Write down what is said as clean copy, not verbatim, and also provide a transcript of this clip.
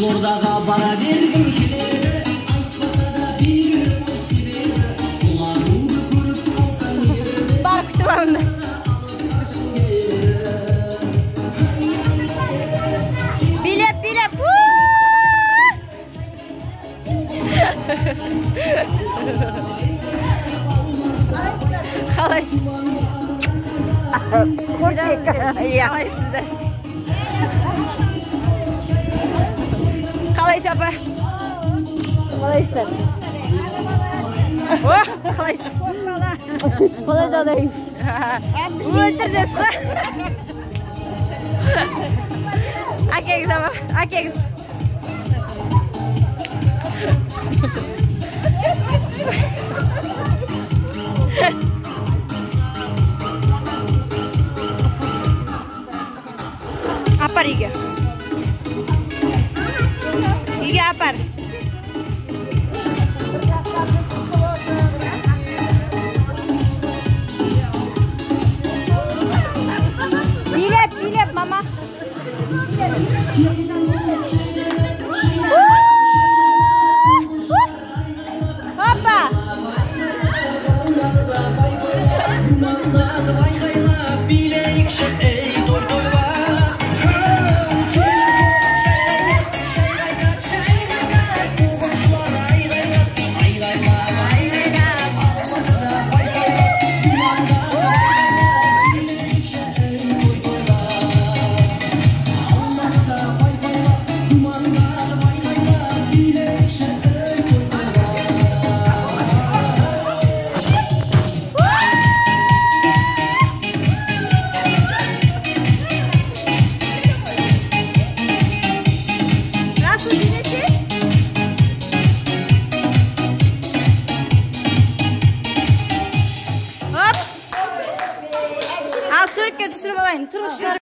Қызылордаға бара бергім келеді, айтпаса да белгілі ғой себебі, сол аруды көріп қалсам еріме. Бар, күтіп алыңдар. Билеп, билеп. Қалайсыз? Қалайсыздар? Қалайсыз, апа? Қалайсыздар? О, қалайсыз? Қалай жағдайыңыз? Өлтір жас қой. Әкеңіз, апа, әкеңіз. Апар үйге. Үйге апар. Билеп, билеп, мама. Опа! Расул, билесе? Оп! Ал, суретке түсіріп алайын. Тұрыңызшы.